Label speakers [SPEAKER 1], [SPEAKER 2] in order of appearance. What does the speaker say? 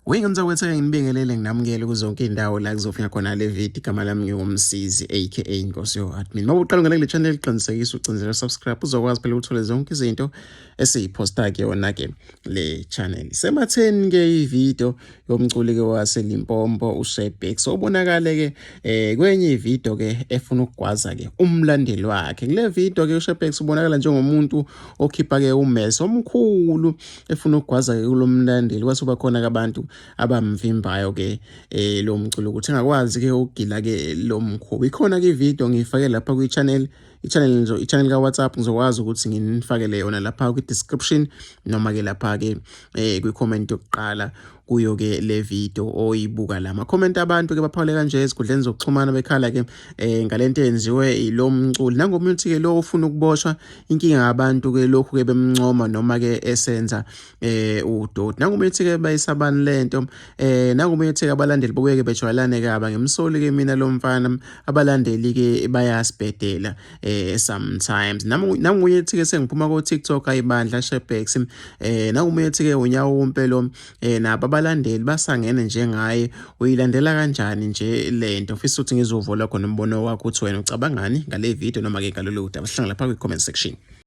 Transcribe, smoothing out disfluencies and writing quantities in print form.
[SPEAKER 1] Wengane nginibingelele nginamukele kuzonke iy'ndawo la kuzofika khona le video. Igama lami nginguMsizi aka Nkosi yo-admin. Uma uqala ungena kule channel, qinisekisa ucinzela subscribe, uzokwazi phela ukuthole zonke izinto esiyiphosta kuyona-ke le channel. Sematheni-ke ividiyo yomculi-ke waseLimpopo uShebek, so ubonakale-ke kwenye ividiyo-ke efuna ukugwaza-ke umlandeli wakhe. Kule video-ke uShebek ubonakala njengomuntu okhipha-ke ummese omkhulu efuna ukugwaza-ke kulo mlandeli, kwase kuba khona-ke abantu abamvimbayo-ke lo mculo ukuthi engakwazi-ke ukugila-ke lo mkhuba. Ikhona-ke ividiyo ngiyifake lapha kwi-channel, i-channel nje, i-channel ka-WhatsApp. Ngizokwazi ukuthi nginifakele yona lapha kwi-description noma-ke lapha-ke kwi-comment yokuqala kuyo-ke le video oyibuka la. Ma-comment abantu ke baphawule kanje ezinkundleni zokuxhumana, bekhala ke ngalento eyenziwe ilo mculi, nangomuthi ke lo ufuna ukuboshwa. Inkinga ngabantu ke lokhu ke bemncoma noma ke esenza udoti. Nangomuthi ke bayisabani lento, nangomuthi ke abalandeli bobeke bejwayelane kaba ngemsoli ke. Mina lo mfana, abalandeli ke bayasibhedela sometimes. Nanguye ethi ke sengiphuma ko TikTok, ayibandla Shebex. Nanguye ethi ke unyawo umpelo, nabo abalandeli basangene njengaye, uyilandela kanjani nje lento? Ngifisa ukuthi ngizwe uvo lwakho nombono wakho, ukuthi wena ucabangani ngale video noma ke ngalolu daba. Sihlangana lapha kwi comment section.